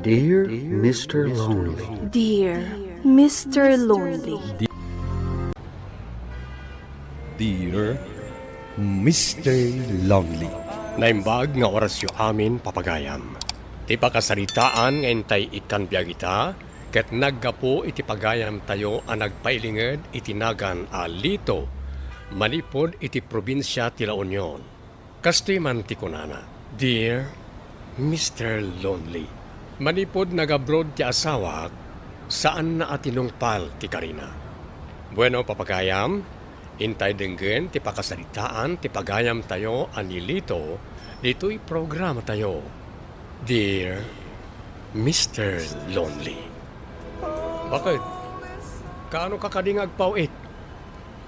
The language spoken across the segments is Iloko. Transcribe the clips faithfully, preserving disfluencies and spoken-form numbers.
Dear Mister Lonely. Dear Mister Lonely. Dear Mister Lonely. Naimbag nga orasyo amin, papagayam. Ti pakasaritaan nga intay ikkan biag ita, ket naggapu iti pagayamtayo a nagpailinged iti nagan a Lito, manipud iti probinsia ti La Union. Kastoy man ti kunana, "Dear Mister Lonely, manipud nag-abroad ti asawak, saanna a tinungpal ti karina." Bueno, papagayam, intay denggen ti pakasaritaan ti pagayamtayo a ni Lito ditoy programatayo, Dear Mister Lonely. Bakit? Kaano ka kadi nga agpaw-it?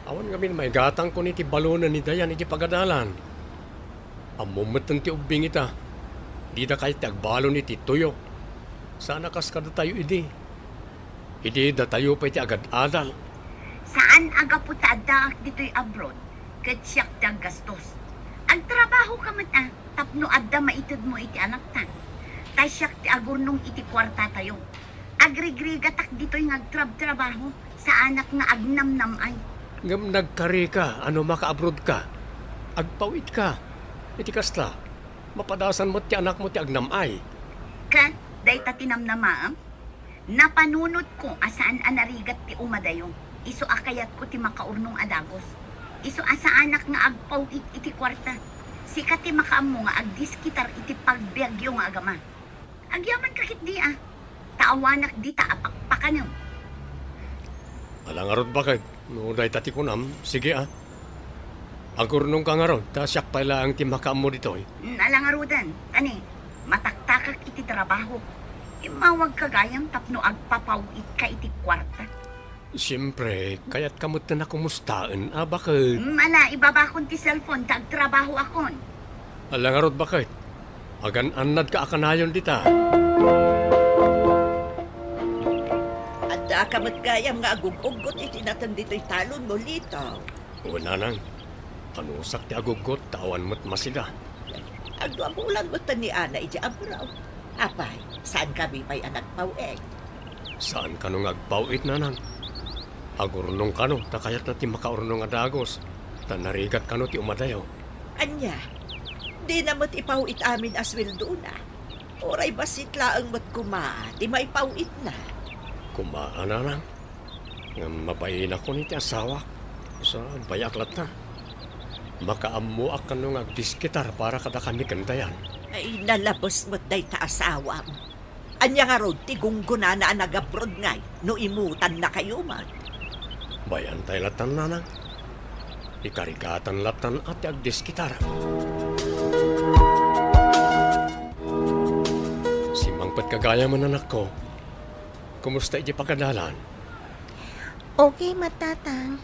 Awan ngamin maigatangko ni ti balonen ni Dayan iti pagadalan. Ammom metten ti ubbing ita. Dida kayat ti agbalon iti tuyo. Sana kas kadatayo idi. Idi datayo pay ti agad-adal. Saan a gapu ta addaak ditoy abroad, ket siak ti aggastos. Agtrabaho ka met a, tapno adda maitedmo iti anakta. Ta siak ti agurnong iti kuartatayo. Agrigrigatak ditoy nga agtrabtrabaho, saanak nga agnamnam-ay. Ngem nagkari ka, ano makaabroad ka? Agpaw-it ka. Iti kasta, mapadasan met ti anakmo ti agnam-ay. Ket, dayta ti namnamaem? Napanunotko a saan a narigat ti umadayo. Isu a kayatko ti makaurnong a dagus. Isu a saanak nga agpaw-it iti kuarta. Sika ti makaammo nga agdiskitar iti pagbiagyo nga agama. Agyamanka ketdi a, ta awanak dita a pakpakanem. Ala ngarud, baket, no dayta ti kunam, sige a. Agurnongka ngarud, ta siak pay laeng ti makaammo ditoy. Mm, ala ngaruden, kani, mataktakak iti trabaho. Immawagka gayam tapno agpapaw-itka iti kuarta. Siempre, kayatka metten a kumustaen a, baket. Mm, ala, ibabakon ti cellphone ta agtrabahoakon. Ala ngarud, baket. Agan-annadka a kanayon dita. Addaka met gayam nga agug-uggot iti nateng ditoy talonmo, Lito. Wen, nanang. Anusak ti aguggot ta awan met masida. Agdua bulan metten ni Ana iti abroad. Apay, saan kami pay a nagpaw-it? Saan kano nga agpaw-it, nanang? Agurnong kano, ta kayatna ti makaurnong a dagus, ta narigat kano ti umadayo. Ania, dina met ipaw-it amin a sueldona. Uray bassit laeng met koma ti maipaw-itna. Koma a, nanang. Ngem mabainakon iti asawak. Sa, bayak latta. Makaammoak kano nga agdiskitar para kadakami ken Dayan. Ay, nalabes met dayta asawam. Ania ngarud ti gunggonana a nagabroad ngay no imutannakayo met? Bay-antay lattan, nanang. Ikarigatan lattan a ti agdiskitar. Simangpetka gayam, anakko. Kumusta iti pagadalan? Okay met, Tatang.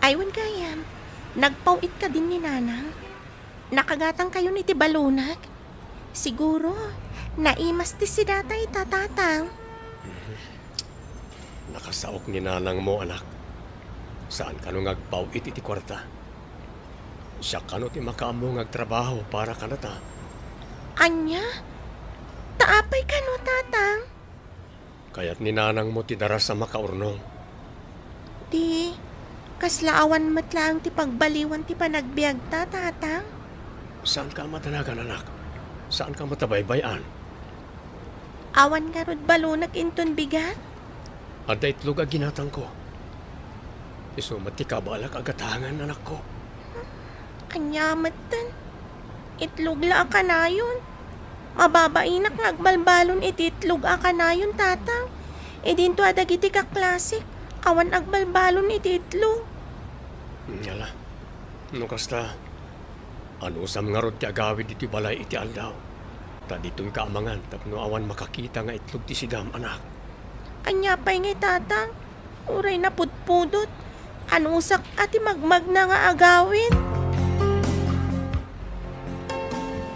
Ay, wen gayam, nagpaw-it kadin ni Nanang? Nakagatangkayon iti balonak? Siguro, naimas ti sidata ita, Tatang. Nakasaok ni nanangmo, anak. Saan kano nga agpaw-it iti kuarta. Siak kano ti makaammo nga agtrabaho para kanata. Ania? Ta apay kano, Tatang? Kayat ni nanangmo ti daras a makaurnong. Di, kasla awan met laeng ti pagbaliwan ti panagbiagta, Tatang? Saanka a madanagan, anak. Saanka matabaybay-an. Awan ngarud balonak inton bigat? Adda itlog a ginatangko. Isu met ti kabaelak a gatangen, anakko. Ania metten? Itlog la a kanayon. Mababainak nga agbalbalon iti itlog a kanayon, Tatang. Idinto a dagiti kaklasik, awan agbalbalon iti itlog. Ala, no kasta, anusam ngarud ti agawid iti balay iti aldaw? Ta ditoyka amangan tapno awan makakita nga itlog ti sidam, anak. Ania pay ngay, Tatang? Uray napudpudot. Anusak a ti magmagna nga agawid.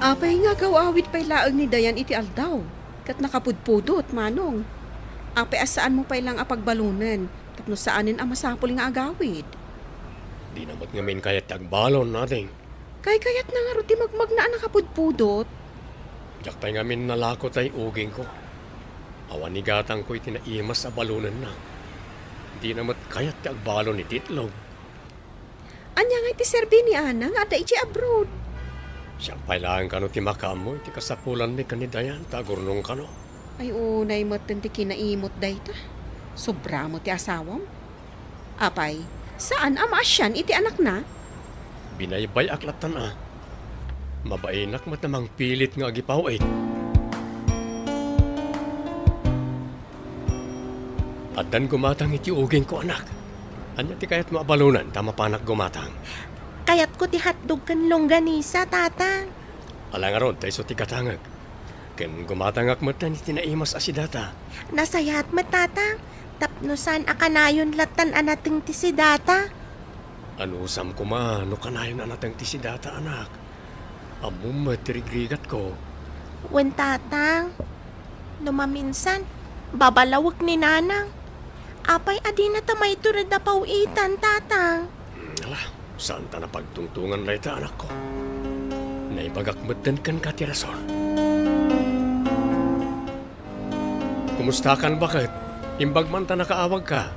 Apay nga agaw-awid pay laeng ni Dayan iti aldaw, ket nakapudpudot, Manong? Apay a saanmo pay laeng a pagbalonen tapno saanen a masapul nga agawid? Dina met ngamin kayat ti agbalon, ading. Kaykayatna ngarud ti magmagna a nakapudpudot. Diak pay ngamin nalako tay ugingko. Awan igatangko iti naimas a balonenna. Dina met kayat ti agbalon iti itlog. Ania nga iti serbi ni Ana nga adda idiay abroad? Siak pay laeng kano ti makaammo iti kasapulanmi ken ni Dayan ta agurnong kano. Ay, unay metten ti kinaimot dayta. Sobra met ti asawam. Apay, saan a maasian iti anakna? Binaybay-ak lattan a. Mabainak met a mangpilit nga agipaw-it. Addan gumatang iti ugingko, anak. Ania ti kayatmo a balonen ta mapanak gumatang? Kayatko ti hotdog ken longganisa, Tatang. Ala ngarud, ta isu ti gatangek. Ken gumatangak metten iti naimas a sidata. Nasayaat met, Tatang, tapno saan a kanayon lattan a nateng ti sidata. Anusam koma no kanayon a nateng ti sidata, anak. Ammom met ti rigrigatko. Wen, Tatang, no maminsan, babalawek ni Nanang. Apay a dinata mayto ida paw-itan, Tatang? Hmm, ala, saanta napagtungtongan dayta, anakko. Naibagak metten kenka ti rason. Kumustakan, baket? Imbag man ta nakaawagka.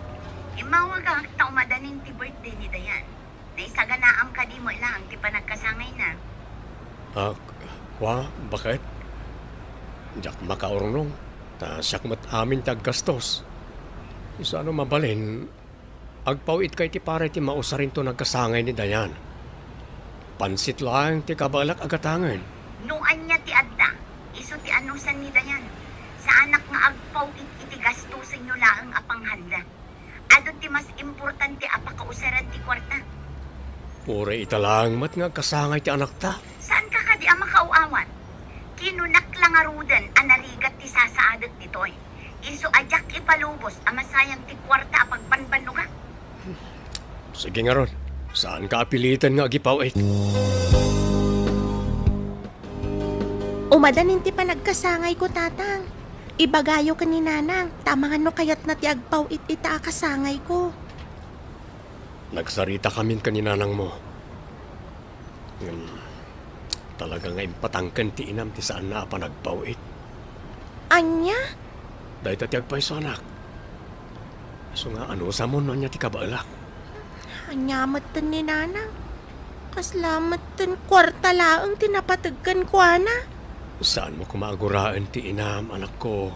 Immawagak ta umadanin ti birthday ni Dayan. Naisaganaam kadi met laeng ti panagkasangayna? Ah, wa, baket? Diak makaurnong, ta siak met amin ti aggastos. Isu a no mabalin, agpaw-itka iti para iti mausarinto nagkasangay ni Dayan. Pansit laeng ti kabaelak a gatangen. No ania ti adda, isu ti anusan ni Dayan. Saanak nga agpaw-it iti gastosenyo laeng a panghanda. Adu ti mas importante a pakausaran ti kuarta. Uray ita laeng met nga agkasangay ti anakta. Saanka kadi a makaaw-awat? Kinunak la ngaruden a narigat ti sasaadek ditoy. Isu a diak ipalubos a masayang ti kuarta a pagbanbannogak. Sige ngarud, saanka a piliten nga agipaw-it. Umadanin ti panagkasangayko, Tatang. Ibagayo ken ni Nanang, ta amangan no kayatna ti agpaw-it ita a kasangayko. Nagsaritakamin ken ni Nanangmo. Ngem, talaga nga impatangken ti inam ti saanna a panagpaw-it. Ania? Dayta ti agpayso, anak. Isu nga, anusamon no ania ti kabaelak? Ania metten ni Nanang? Kasla metten kuarta laeng ti napateg kenkuana? Saanmo koma a guraen ti inam, anakko.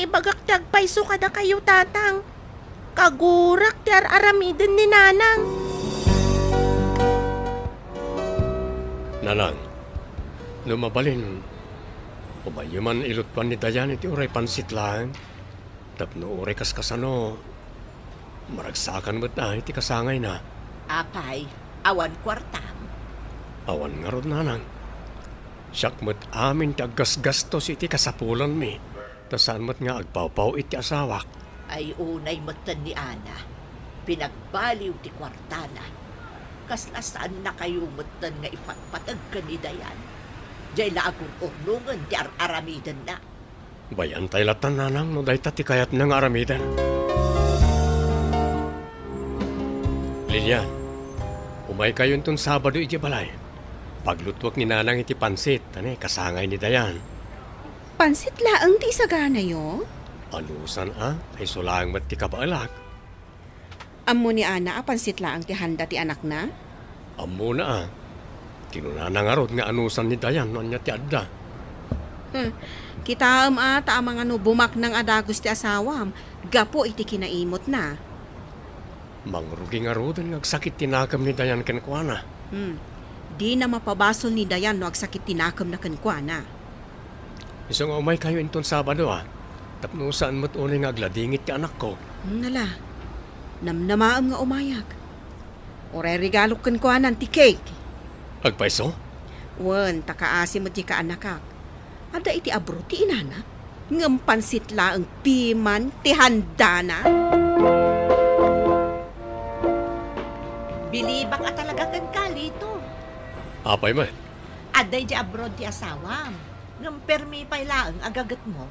Ibagak ti agpayso kadakayo, Tatang. Kagurak ti ar-aramiden ni Nanang. Nanang, no mabalin, umayyo man iluttuan ni Dayan iti uray pansit laeng. Tapno uray kaskasano, maragsakan met a iti kasangayna. Apay, awan kuartam? Awan ngarud, Nanang. Siak met amin ti aggasgastos iti kasapulanmi, ta saan met nga agpawpaw-it ti asawak. Ay, unay metten ni Ana, pinagbaliw ti kuartana. Kasla saannakayo metten nga ipatpateg ken ni Dayan. Diay la agur-urnongen ti ar-aramidenna. Bay-antay lattan, Nanang, no dayta ti kayatna nga aramiden. Lilian, umaykayo inton Sabado idiay balay. Paglutuek ni Nanang iti pansit, ta ne, kasangay ni Dayan. Pansit laeng ti isaganayo? Anusan a, ta isu laeng met ti kabaelak. Ammo ni Ana a pansit laeng ti handa ti anakna? Ammona a. Kinunana ngarud nga anusan ni Dayan no ania ti adda. Hmm. Kitaem a, ta amangan no bumaknang a dagus ti asawam gapu iti kinaimutna. Mangrugi ngaruden nga agsakit ti nakem ni Dayan kenkuana. Hmm. Dina mapabasol ni Dayan no agsakit ti nakemna kenkuana. Isu nga umaykayo inton Sabado a, tapno saan met unay nga agladingit ti anakko. Hmm, ala. Namnamaem nga umayak. Uray regalok kenkuanan ti cake. Agpayso? Wen, ta kaasi met diay kaanakak. Adda iti abroad ti inana, ngem pansit laeng piman ti handana. Bilibak a talaga kenka, Lito. Apay met? Adda idiay abroad ti asawam, ngem permi pay laeng a gagetmo.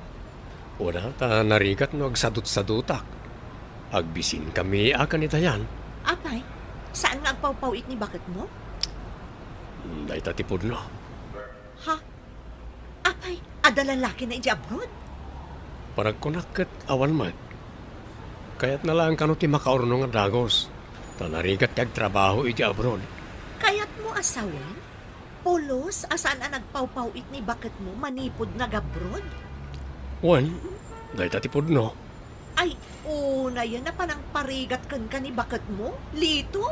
Una, ta narigat no agsadutsadutak. Agbisinkami a ken ni Dayan. Apay, saan nga agpawpaw-it ni baketmo? Hmm, dayta ti pudno. Ha? Apay, adda lalakina idiay abroad? Panagkunak ket awan met. Kayatna laeng kano ti makaurnong a dagus, ta narigat ti agtrabaho idiay abroad. Kayatmo a sawen? Pulos a saan a nagpawpaw-it ni baketmo manipud nag-abroad? Wen, dayta ti pudno. Ay, unayen a panangparigat kenka ni baketmo, Lito?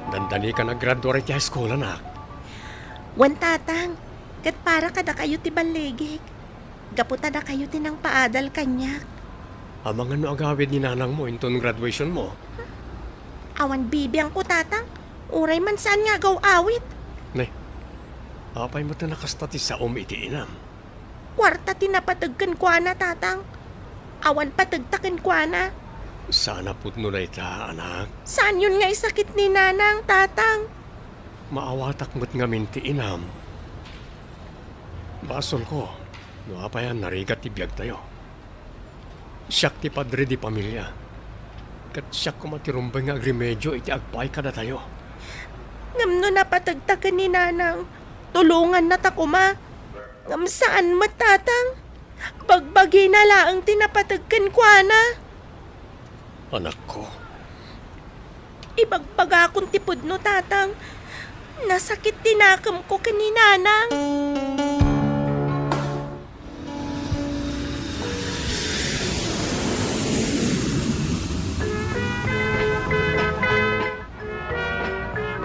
Dandani ka naggraduar iti high school, anak. Wen, Tatang, ket para kadakayo ti balligik. Gapu ta dakayo ti nangpaadal kaniak. Amangan no agawid ni nanangmo inton graduation mo? Awan bibiangko, Tatang. Uray man saan nga agaw-awid. Ne, apay met a nakasta ti saom iti inam? Kuarta ti napateg kenkuana, Tatang. Awan pategta kenkuana. Saan a pudno dayta, anak. Saanyon nga isakit ni Nanang, Tatang. Maawatak met ngamin ti inam. Basolko no apay a narigat ti biagtayo. Siak ti padre di pamilia, ket siak koma ti rumbeng nga agrimedio iti agpaay kadatayo. Ngem no napategta ken ni Nanang, tulongannata koma. Ngem saan met, Tatang. Bagbagina laeng ti napateg kenkuana. Anakko. Ibagbagakon ti pudno, Tatang. Nasakit ti nakemko ken ni Nanang.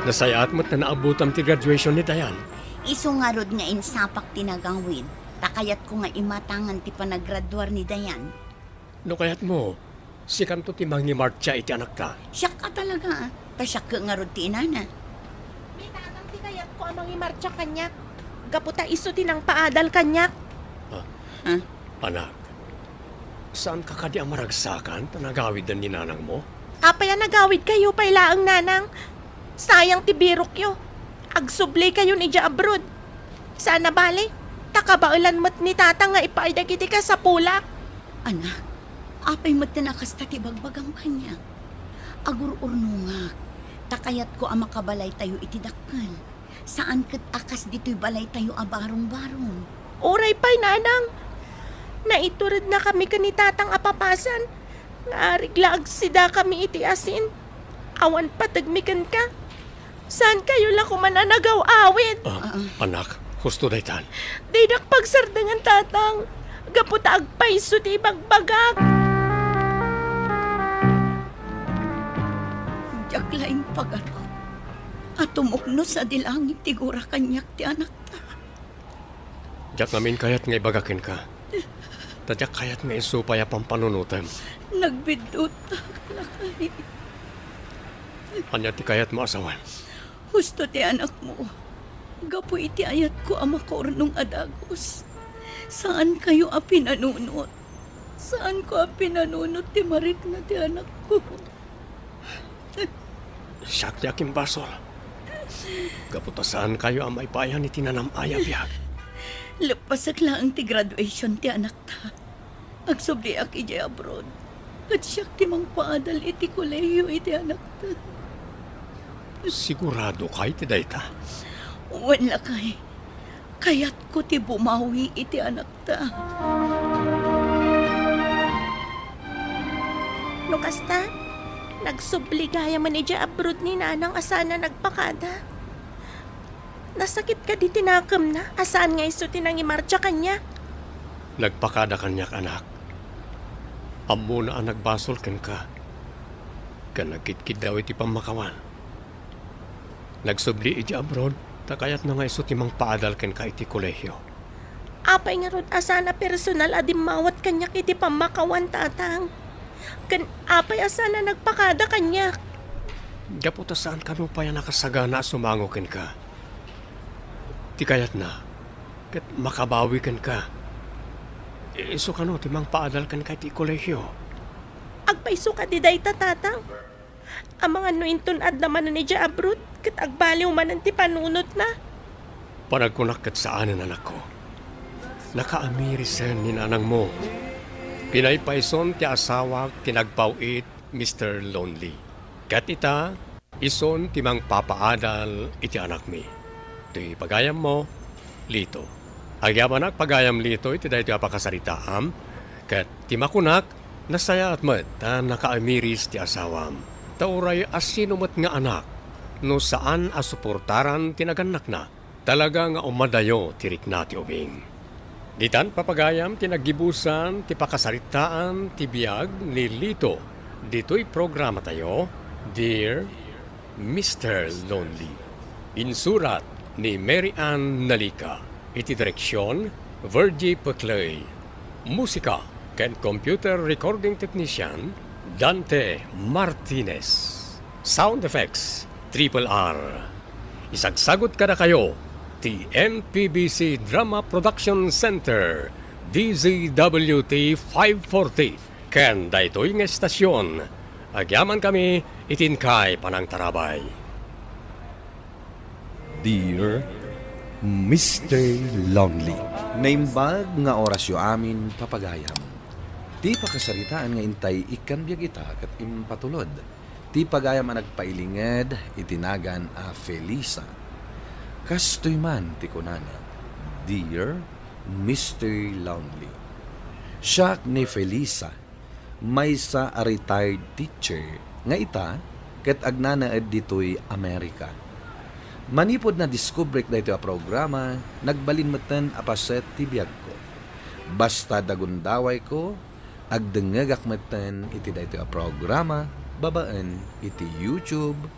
Nasayaat met ta naabutam ti graduation ni Dayan. Isu ngarud nga insapak ti nagawid, ta kayatko nga imatangan ti panagraduar ni Dayan. No kayatmo, sikanto ti mangimartsa iti anakta. Siak a talaga, ta siak ngarud ti inana. Ni Tatang ti kayatko a mangimartsa kaniak, gapu ta isu ti nangpaadal kaniak. Ah. Ah? Anak, saanka kadi a maragsakan ta nagawiddan ni nanangmo? Apay a nagawidkayo pay laeng, Nanang? Sayang ti birokyo. Agsublikayon idiay abroad. Saan a bale, ta kabaelan met ni Tatang nga ipaay dagiti kasapulak. Anak, apay met ti nakasta ti bagbagam kaniak? Agur-urnongak, ta kayatko a makabalaytayo iti dakkel. Saan ket a kas ditoy balaytayo a barong-barong. Uray pay, Nanang. Naiturednakami ken ni Tatang a papasan. Nga arig la agsidakami iti asin. Awan pategmi kenka. Saankayo la koma a nagaw-awid. Ah, ah, anak, husto daytan. Dinak pagsardengen, Tatang. Gapu ta agpayso ti ibagbagak. Diak la impagarup a tumukno sadi langit ti gura kaniak ti anakta. Diak ngamin kayat nga ibaga kenka. Ta diak kayat nga isu pay a pampanunotem. Nagbiddutak, lakay. Ania ti kayatmo a sawen? Husto ti anakmo. Gapu iti ayatko a makaurnong a dagus, saankayo a pinanunot. Saanko a pinanunot ti maritna ti anakko. Siak ti akimbasol. Gapu ta saankayo a maipayan iti nanam-ay a biag. Leppasek laeng ti graduation ti anakta. Agsubliak idiay abroad. Ket siak ti mangpaadal iti kolehio iti anakta. Siguradoka iti dayta? Wen, lakay. Kayatko ti bumawi iti anakta. No kasta, nagsubli gayamen idiay abroad ni Nanang a saan a nagpakada. Nasakit kadi ti nakemna a saan nga isu ti nangimartsa kaniak? Nagpakada kaniak, anak. Ammona a nagbasol kenka. Ken nagkitkiddaw iti pammakawan. Nagsubli idiay abroad, ta kayatna nga isu ti mangpaadal kenka iti kolehio. Apay ngarud a saan a personal a dimmawat kaniak iti pammakawan, Tatang? Ken apay a saan a nagpakada kaniak? Gapu ta saan kano pay a nakasagana a sumango kenka. Ti kayatna, ket makabawi kenka. Isu kano ti mangpaadal kenka iti kolehio. Agpayso kadi dayta, Tatang? Amangan no inton adda manen idiay abroad, ket agbaliw manen ti panunotna. Panagkunak ket saanen, anakko. Nakaamirisan ni nanangmo. Pinaypayson ti asawak ti nagpaw-it, Mister Lonely. Ket ita, isun ti mangpapaadal iti anakmi. Ti pagayammo, Lito. Agyamanak pagayam Lito iti daytoy a pakasaritaam, ket ti makunak, nasayaat met ta nakaamiris ti asawam. Ta uray asino met nga anak, no saan a suportaran ti nagannakna, talaga nga umadayo ti rikna ti ubing. Ditan, papagayam, ti naggibusan ti pakasaritaan ti biag ni Lito ditoy programatayo, Dear Mister Lonely. Insurat ni Mary Ann Nalica. Iti direksion, Virgie Peclay. Musika ken computer recording technician, Dante Martinez. Sound effects, Triple R. Isagsagut kadakayo ti M P B C Drama Production Center, D Z W T five forty, ken daytoy nga estasion, agyamankami iti inkay panangtarabay. Dear Mister Lonely. Naimbag nga orasyo amin, papagayam. Ti pakasaritaan nga intay ikkan biag ita ket impatulod ti pagayam a nagpailinged iti nagan a Felisa. Kastoy man ti kunana, Dear Mister Lonely. Siak ni Felisa, maysa a retired teacher nga ita ket agnanaed ditoy America. Manipud nadiskubrek daytoy a programa, nagbalin metten a paset ti biagko. Basta dagundawayko, agdengngegak metten iti daytoy a programa babaen iti YouTube,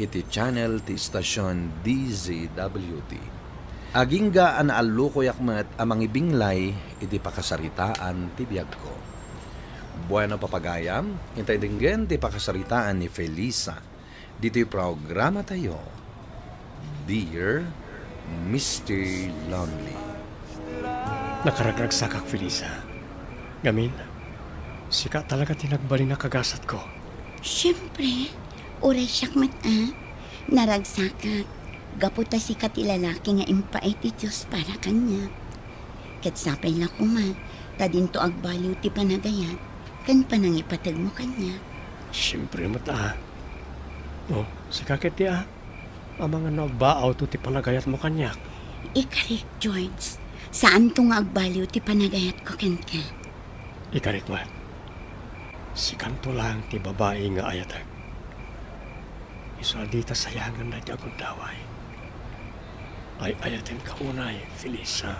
iti channel ti istasion D Z W T. Agingga a naallukoyak met a mangibinglay iti pakasaritaan ti biagko. Bueno, papagayam, intay denggen ti pakasaritaan ni Felisa ditoy programatayo, Dear Mister Lonely. Nakaragragsakak, Felisa. Ngamin, sika talaga ti nagbalin a kagasatko. Siempre, uray siak met a naragsakak, gapu ta sika ti lalaki nga impaay ti Dios para kaniak. Ket sapay la koma ta dinto agbaliw ti panagayat ken panangipategmo kaniak. Siempre met a. O, sika ketdi a. Amangan no agbaawto ti panagayatmo kaniak. Ikarik, George. Saanto nga agbaliw ti panagayatko kenka. Ikarik met. Sikanto laeng ti babai nga ayatek. Isu a dita sayangan daytoy a gundaway. Ay-ayatenka unay, Felisa.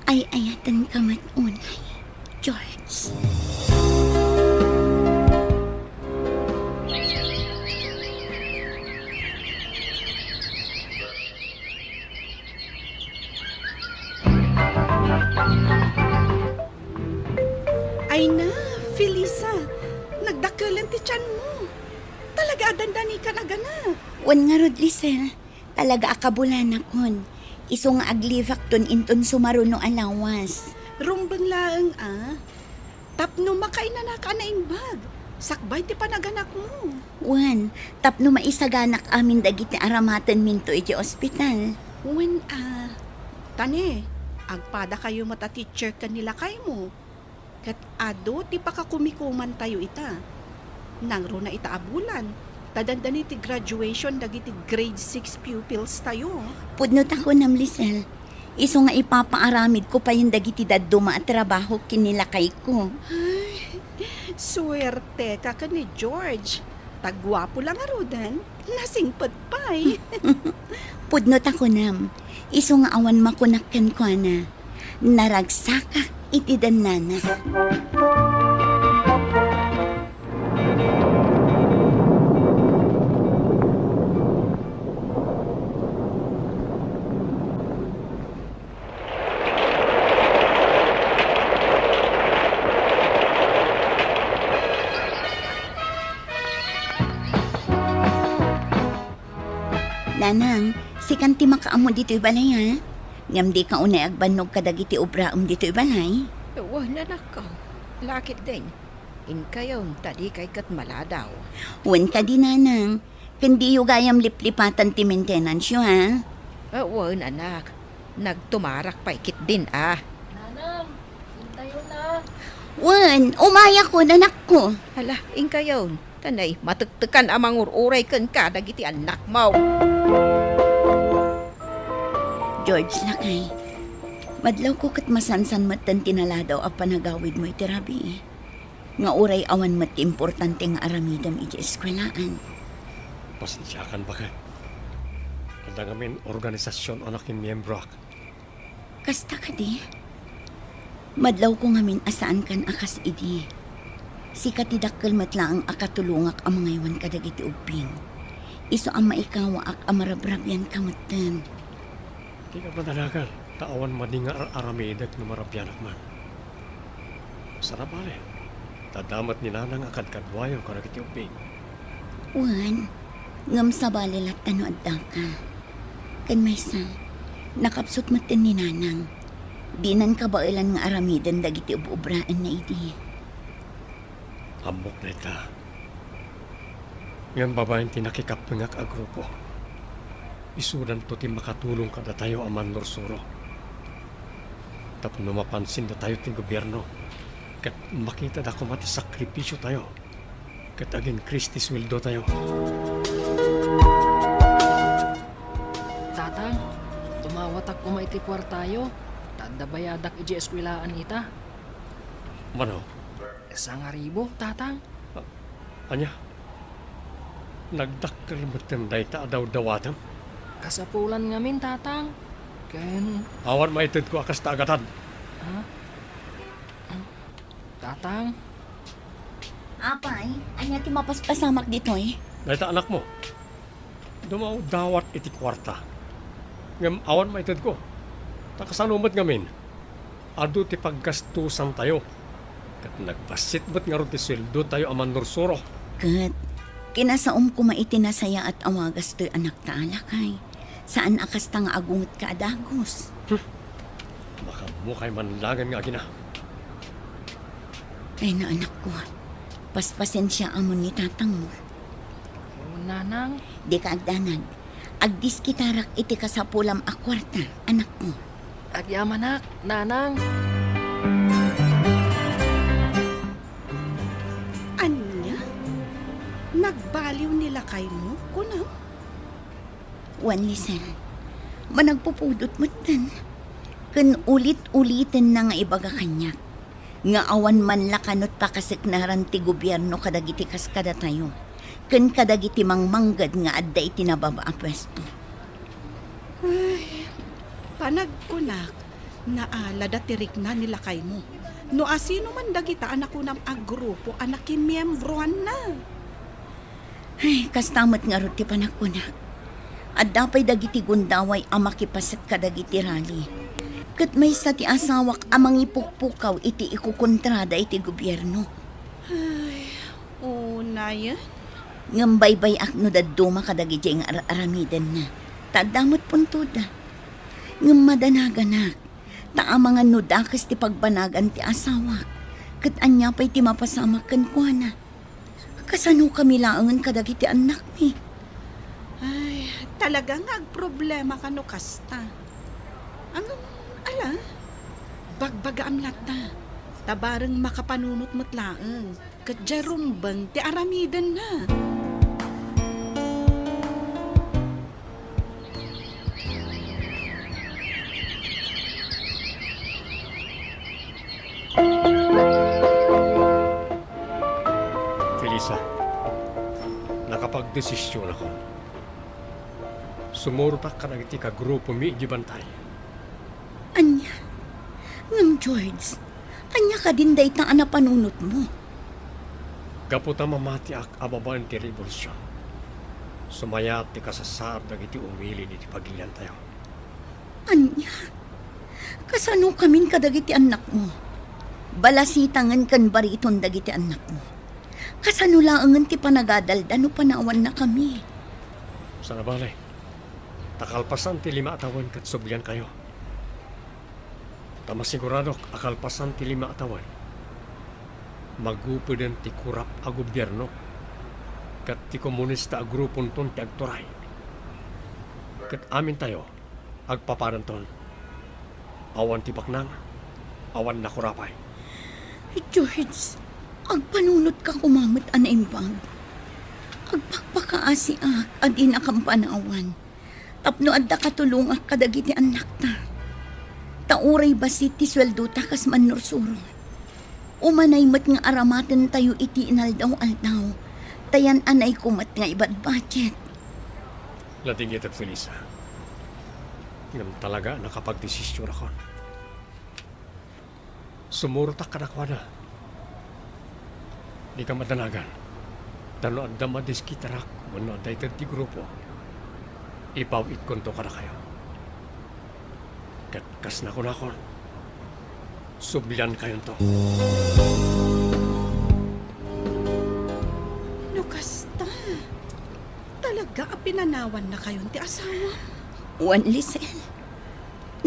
Ay-ayatenka met unay, George. Ay na, Felisa, nagdakkelen ti tianmo. Talaga a dandanikan a ganak. Wen ngarud, Lisel, talaga a kabulanakon. Isu nga aglibakton inton sumaruno a lawas. Rumbeng laeng a. Tapno makainanaka a naimbag, sakbay ti panaganakmo. Wen, tapno maisaganak amin dagiti aramatenminto iti ospital. Wen a, ta ne, agpadakayo met a teacher ken ni lakaymo. Ket adu ti pakakumikumantayo ita. Nangruna ita a bulan, ta dandani ti graduation dagiti grade six pupils tayo. Pudno ta kunam, Lisel. Isu nga ipapaaramidko payen dagiti dadduma a trabaho ken ni lakayko. Ay, suerteka ken ni George. Ta guapo la ngaruden, nasingpet pay. Pudno ta kunam, isu nga awan makunak kenkuana. Naragsakak iti dennana. Nanang, sikan ti makaammo ditoy balay, a? Ngem dika unay agbannog kadagiti obraem ditoy balay? Wen, anakko. Lakit din. Inkayon, ta dikay ket maladaw. Wen kadi, nanang, ken diyo gayam liplipatan ti maintenance-yo, ha? Ah, wen, anak. Nagtumarak pay ketdin, a. Nanang, intayon, a. Wen, umayakon, anakko. Hala, inkayon. Tanay, matektekan a mangur-uray kenka dagiti annakmo. George, lakay, madlawko ket masansan metten ti naladaw a panagawidmo iti rabii, nga uray awan met ti importante nga aramidem iti eskuelaan. Pasensiakan, baket. Adda ngamin organisasion a nakimmiembroak. Kasta kadi? Madlawko ngamin a saankan a kas idi. Sika ti dakkel met laeng a katulongak a mangaywan kadagiti ubbing. Isu a maikawaak a marabrabianka metten. Dika madanagan, ta awan madi nga ar-aramidek no marabianak man. Saan a bale, ta adda met ni nanang a kadkaduayo kadagiti ubbing. Wen, ngem sabali latta no addaka. Ken maysa, nakapsut metten ni nanang. Dinan kabaelan nga aramiden dagiti ub-ubraenna idi. Ammok dayta. Ngem babaen ti nakikappengak a grupo, isudanto ti makatulong kadatayo a mannursuro. Tapno mapansin datayo ti gobierno, ket makitada koma ti sakripisiotayo, ket agin-increase ti sueldotayo. Tatang, tumawatak koma iti kuartayo, ta adda bayadak iti eskuelaan ita. Mano? Sangaribu, Tatang. A-, ania? Nagdakkel metten dayta a dawdawatem? Kasapulan ngamin, Tatang. Ken awan maitedko a kasta a gatad. Ha? Tatang? Apay, ania ti mapaspasamak ditoy? Dayta anakmo. Dumawdawat iti kuarta. Ngem awan maitedko. Ta kasano met ngamin? Adu ti paggastosantayo. Ket nagbassit met ngarud ti sueldotayo a mannursuro. Ket kinasaom koma iti nasayaat a wagas toy anakta a lakay. Saan a kasta nga agungetka a dagus. Hmm. Makammokay man laengen nga agina. Ay, naanakko. Paspasensiaamon ni tatangmo. O, nanang. Dika agdanag. Agdiskitarak iti kasapulam a kuarta, anakko. Agyamanak, nanang. Ania? Nagbaliw ni lakaymo, kunam? Wen, Lisel. Managpupudot metten. Ken ulit-ulitenna nga ibaga kaniak nga awan man la kano ti pakaseknaran ti gobierno kadagiti kas kadatayo ken kadagiti mangmangged nga adda iti nababa a puesto. Ay, panagkunak, naalada ti rikna ni lakaymo. No asino man dagita a nakunam a grupo a nakimiembroanna. Ay, kasta met ngarud ti panagkunak. Adda pay dagiti gundaway a makipaset kadagiti rally. Ket maysa ti asawak a mangipukpukaw iti ikukontrada iti gobierno. Ay, unayen. Ngem baybay-ak no dadduma kadagiti nga ar-aramidenna. Ta adda met puntoda. Ngem madanaganak. Ta amangan no dakes ti pagbanagan ti asawak. Ket ania pay ti mapasamak kenkuana? Kasano kami laengen kadagiti annakmi? Ay, talaga nga agproblema kano kasta. Ngem, ala, bagbagaam latta. Ta bareng makapanunot met laeng, ket diay rumbeng ti aramidenna. Felisa, nakapagdesisionakon. Sumurotak kadagiti kagrupomi idiay bantay. Ania? Ngem, George, ania kadin dayta a napanunotmo? Gapu ta mamatiak a babaen ti rebolusion, sumayaat ti kasasaad dagiti umilin iti pagiliantayo. Ania? Kasano kamin kadagiti annakmo? Balasitangen ken bariton dagiti annakmo. Kasano laengen ti panagadalda no panawannakami? Saan a bale, ta kalpasan ti lima a tawen ket subliankayo. Ta masiguradok a kalpasan ti lima a tawen, Magupeden ti kurap a gobierno ket ti komunista a gruponton ti agturay. Ket amintayo, agpapadanton. Awan ti baknang, awan nakurapay. George, agpanunotka koma met a naimbag. Agpakpakaasiak a dinakam panawan tapno adda katulongak kadagiti annakta. Ta uray bassit ti sueldota kas mannursuro, umanay met nga aramatentayo iti inaldaw-aldaw, ta yan-anayko met nga ibadbadget. Nadingitak, Felisa. Ngem talaga a nakapagdesisionakon. Sumurotak kadakuada. Dika madanagan. Ta no adda madiskitarak wenno adda ited ti grupo, ipaw-itkonto kadakayo. Ket kas nakunakon, subliankayonto. No kasta, talaga a pinanawannakayon ti asawam? Wen, Lisel,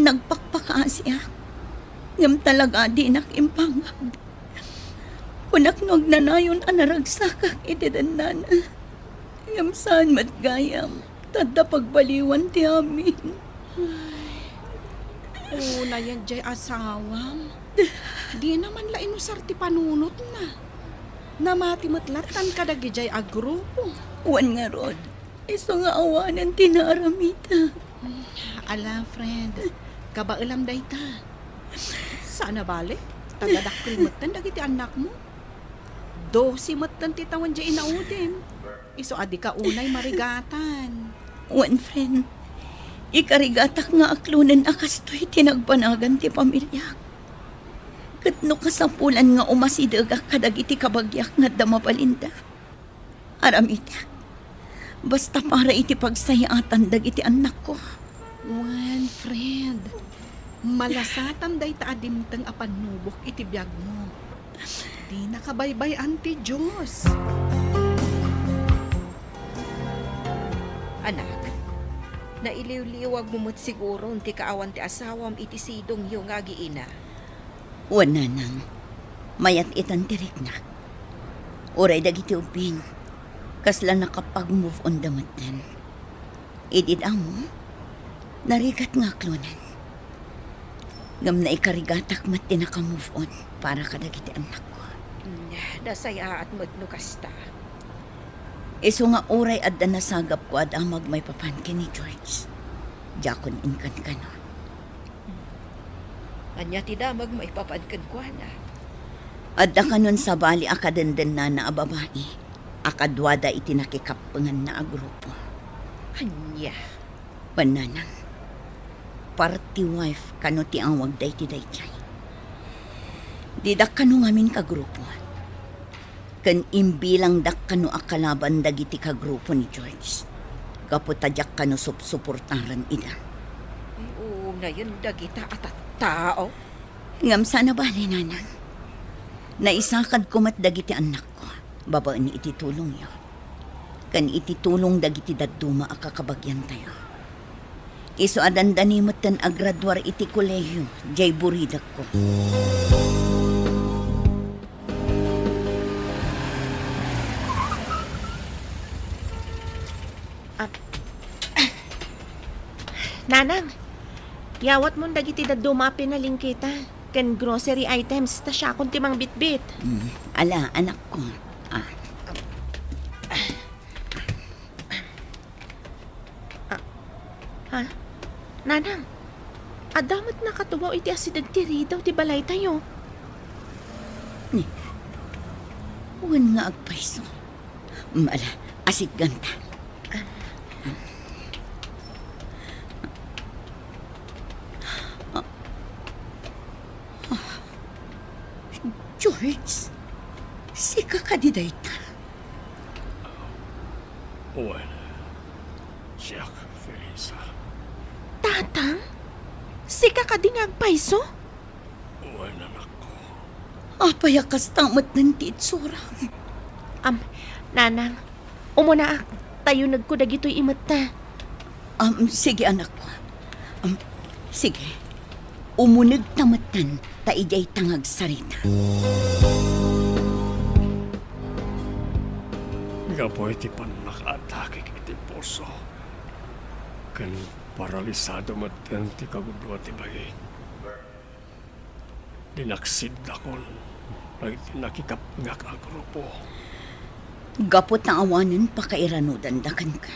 nagpakpakaasiak, ngem talaga a dinak impangag. Kunak no agnanayon a naragsakak iti dennana. Ngem saan met gayam, ta adda pagbaliwan ti amin. Ay, unayen jay asawam. Dina man la inusar ti panunotna. Namati met lattan kadagijay a grupo. Wen ngarud, isu nga awanen ti naaramida. Ala, friend, kabaelam dayta. Saan a bale, taga dakkel metten dagiti annakmo. Dose metten ti tawen jay inaudem. Isu a dika unay marigatan. Wen, friend, ikarigatak nga aklonen a kastoy ti nagbanagan ti pamiliak. Ket no kasapulan nga umasidegak kadagiti kabagiak nga adda mabalinda, aramidak. Basta para iti pagsayaatan dagiti annakko. Wen, friend, malasatan dayta a dimteng a pannubok iti biagmo. Dinaka baybay-an ti Dios. Anak, nailiwliwagmo met siguron ti kaawan ti asawam iti sidongyo nga agiina. Wen, nanang, mayat-itan ti riknak. Uray dagiti ubbing, kasla nakapag-move on da metten. Idi damo, narigat nga aklonen. Ngem naikarigatak met ti naka-move on para kadagiti annakko. Mm, nasayaat met no kasta. Isu nga uray adda nasagapko a damag maipapan ken ni George, diakon inkankano. Ania ti damag maipapan kenkuana? Adda kanon sabali a kadendennana a babai a kaduada iti nakikappenganna a grupo. Ania? Wen, nanang, party wife kano ti awag daytoy daydiay. Didak kano ngamin kagrupo. Ken imbilangdak kano a kalaban dagiti kagrupo ni George, gapu ta diak kano supsuportaran ida. Ay, unayen dagita a tattao. Ngem saan a bale, nanang. Naisakadko met dagiti annakko babaen iti tulongyo, ken iti tulong dagiti dadduma a kakabagiantayo. Isu a dandani metten a graduar iti kolehio, diay buridekko. Ah, Nanang, yawatmon dagiti dadduma a pinalingkita ken grocery items ta siakon ti mangbitbit. Mm, ala, anakko. Ah. Ah, ha? Nanang, adda met nakatugaw iti asideg ti ridaw ti balaytayo. Ni, wen nga agpayso. Mm, ala, asideganta. George, sika kadi dayta? Wen, siak, Felisa. Tatang, sika kadi nga agpayso? Wen, anakko. Apay a kasta met ti itsuram? Am, nanang, umunaak, ta yunegko dagitoy imetta. Am, sige, anakko. Am, sige. Umunegta metten, ta idiayta nga agsarita. Gapu iti pannakaatakek iti pulso, ken paralisado metten ti kagudua ti bagik. Dinaksidakon dagiti nakikappengak a grupo. Gapu ta awanen pakairanudanda kenka,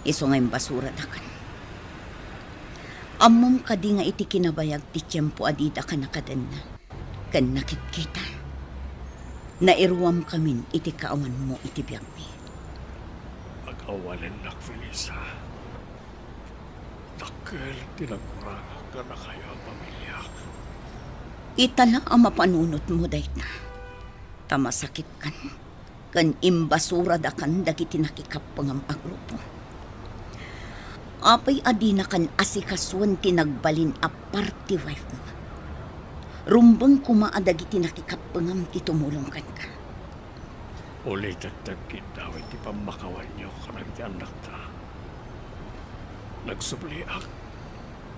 isu nga imbasuradakan. Ammom kadi nga iti kinabayag ti tiempo a didaka nakadenna ken nakitkita, nairuamkamin iti kaawanmo iti biagmi. Pag-awalennak, Felisa. Dakkel ti nagkurangak kadakayo a pamiliak. Ita la a mapanunotmo dayta, ta masakitkan ken imbasuradakan dagiti nakikappengam a grupo. Apay a dinakan asikasuen ti nagbalin a party wifemo? Rumbeng koma a dagiti nakikappengam ti tumulong kenka. Ulitek ti agkiddaw iti pammakawanyo kadagiti annakta. Nagsubliak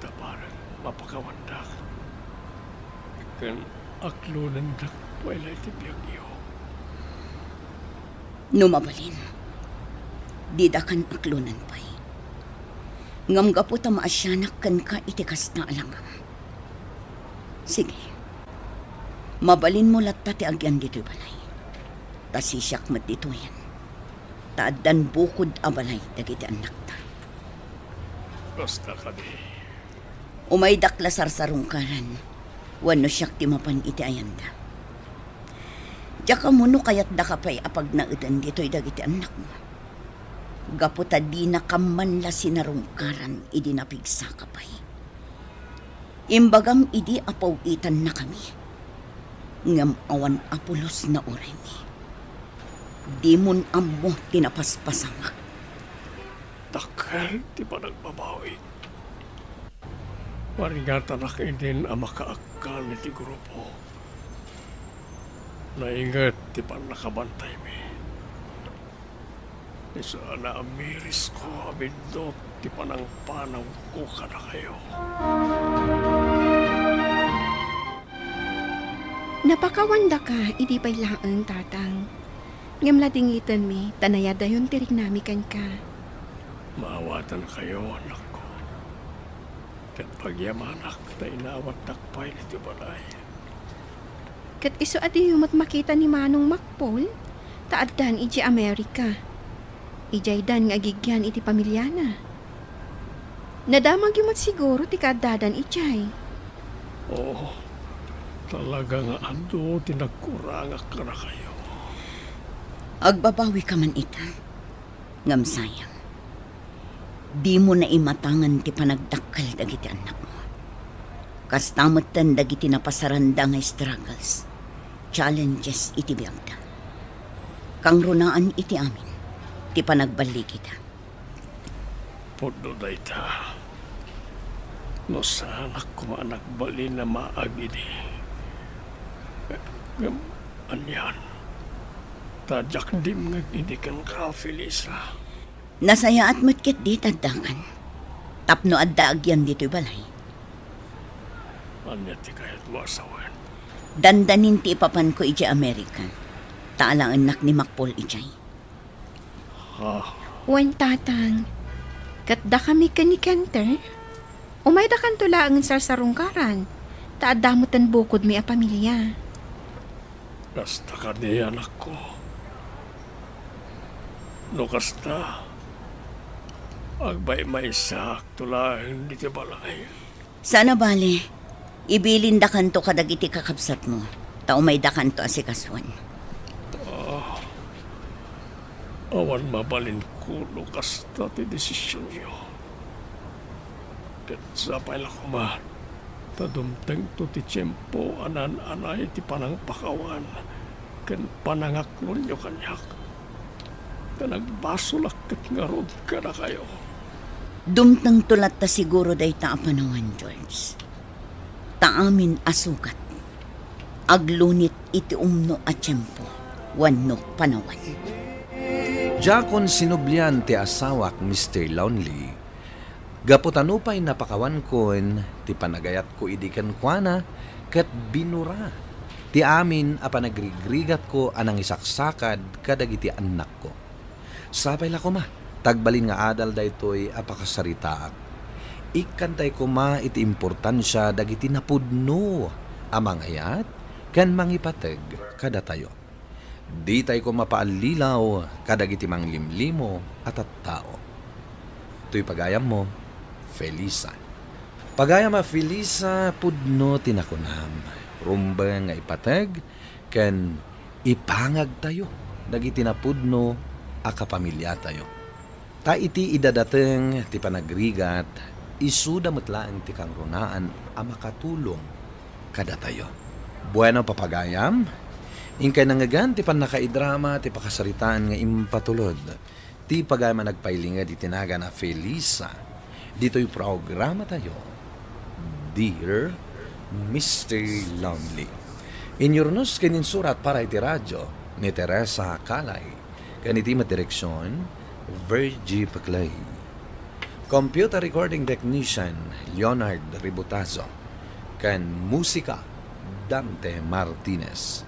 ta bareng mapakawandak ken aklonendak pay la iti biagyo. No mabalin, didakan aklonen pay. Ngem gapu ta maasianak kenka iti kasta a langgam. Sige. Mabalinmo latta ti agyan ditoy balay. Ta sisiak met ditoyen. Ta addan bukod a balay dagiti annakta. Kasta kadi. Umaydak la sarsarungkaran, wenno siak ti mapan iti ayanda. Diak ammo no kayatdaka pay a pagnaeden ditoy dagiti annakmo. Gapu ta dinakam man la sinarungkaran idi napigsaka pay. Imbagam idi a paw-itannakami, ngem awan a pulos nauraymi. Dimon ammo ti napaspasamak. Dakkel ti panagbabawik. Marigatanak idin a makaagkan iti grupo. Nainget ti pannakabantaymi. Isu a naamirisko a biddut ti panangpanawko kadakayo. Napakawandaka idi pay laeng, Tatang. Ngem ladingitenmi ta nayadayon ti riknami kenka. Maawatankayo, annakko. Ket pagyamanak ta inawatdak pay ditoy balay. Ket isu a diyo met makita ni Manong Makpol, ta addan idiay Amerika. Idiaydan nga agigyan iti pamiliana. Nadamagyo met siguro ti kaaddadan idiay. Oo, talaga nga adu ti nagkurangak kadakayo. Agbabawika man ita. Ngem sayang, dimo naimatangan ti panagdakkel dagiti annakmo. Kasta metten dagiti napasaranda nga struggles, challenges iti biagda. Kangrunaan iti amin ti panagballigida. Pudno dayta. No saanak koma a nagbalin a maag idi. Ngem anian? Ta diak dimngeg idi kenka, Felisa. Nasayaat met ketdi ta addakan. Tapno adda agyan ditoy balay. Ania ti kayatmo a sawen? Dandanin ti ipapanko idiay Amerika. Ta alaennak ni Makpol idiay. Ha? Wen, Tatang. Ket dakami ken ni Kenter, umaydakanto laengen sarsarungkaran, ta adda metten bukodmi a pamilia. Kasta kadi, anakko. No kasta, agmaymaysaakto laeng ditoy balay. Saan a bale, ibilindakanto kadagiti kakabsatmo, ta umaydakanto a sikasuen. Ah, awan mabalinko no kasta ti desisionyo. Ket sapay la koma ta dumtengto ti tiempo a naan-anay ti panangpakawan ken panangaklonyo kaniak. Ta nagbasolak ket ngarud kadakayo. Dumtengto latta siguro dayta a panawen, George. Ta amin a sugat, aglunit iti umno a tiempo wenno panawen. Diakon sinublian ti asawak, Mister Lonely. Gapu ta nupay napakawankon ti panagayatko idi kenkuana, ket binura ti amin a panagrigrigatko a nangisaksakad kadagiti annakko. Sapay la koma, ta agbalin nga adal daytoy a pakasaritaak. Ikkantay koma iti importansia dagiti napudno a mangayat ken mangipateg kadatayo. Ditay koma paallilaw kadagiti manglimlimo a tattao. Toy pagayammo, Felisa. Pagayam a Felisa, pudno ti nakunam. Rumbeng nga ipateg ken ipangagtayo dagiti napudno a kapamiliatayo. Ta iti idadateng ti panagrigat, isuda met laeng ti kangrunaan a makatulong kadatayo. Bueno, papagayam, inkay nangngegan ti pannakaidrama ti pakasaritaan nga impatulod ti pagayam a nagpailinged iti nagan a Felisa ditoy programatayo, Dear Mister Lonely. Inyurnos ken insurat para iti radyo ni Teresa Calay, ken iti met direksion, Virgie Paclay. Computer recording technician, Leonard Ributazo, ken musika, Dante Martinez.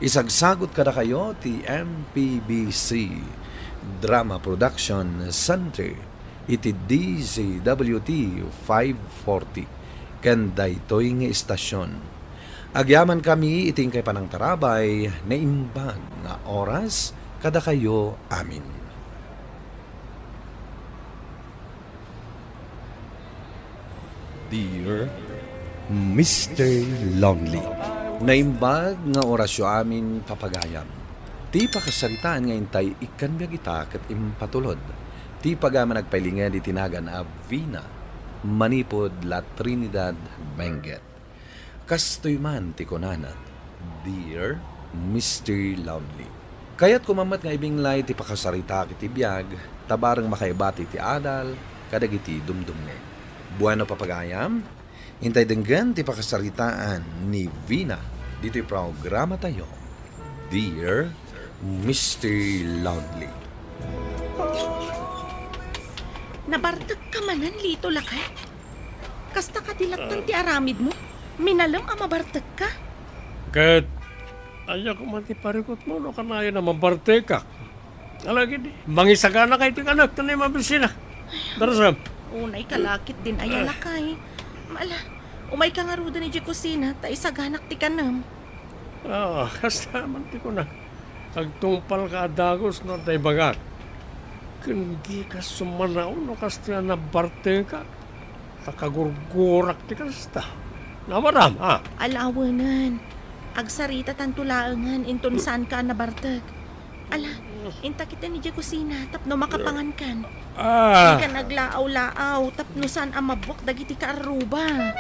Isagsagut kadakayo ti M P B C Drama Production Center iti D Z W T five forty ken daytoy nga istasyon. Agyamankami iti inkay panangtarabay, naimbag nga oras kadakayo amin. Dear Mister Lonely. Naimbag nga orasyo amin, papagayam. Ti pakasaritaan nga intay ikkan biag ita ket impatulod ti pagayam a nagpailinged iti nagan a Vina manipud La Trinidad, Benguet. Kastoy man ti kunana, Dear Mister Lonely. Kayatko man met nga ibinglay ti pakasaritaak iti biag, ta bareng makaibati ti adal kadagiti dumdumngeg. Bueno, papagayam, intay denggen ti pakasaritaan ni Vina ditoy programatayo, Dear Mister Lonely. Nabartekka manen, Lito, lakay? Kasta kadi lattan ti aramidmo? Minalem a mabartekka? Ket, ania koma ti parikutmo no kanayon a mabartekak? Alagidi, mangisaganaka iti kanek, ta ni mabisina. Darasam. Unay kalakit din aya, lakay. Ala, umayka ngaruden idiay kusina, ta isaganak ti kanem. Ah, kasta man ti kuna. Agtungpalka a dagus no adda ibagak. Ken dika sumanaw no kastoy a nabartekak. Ta kagurgurak ti kasta. Namadam, ha? Ala, awanen. Agsaritatanto laengen inton saanka a nabartek. Ala, inta kitaen idiay kusina tapno makapangankan. Ah. Dika naglaaw-laaw tapno saan a mabuak dagiti kaarruba.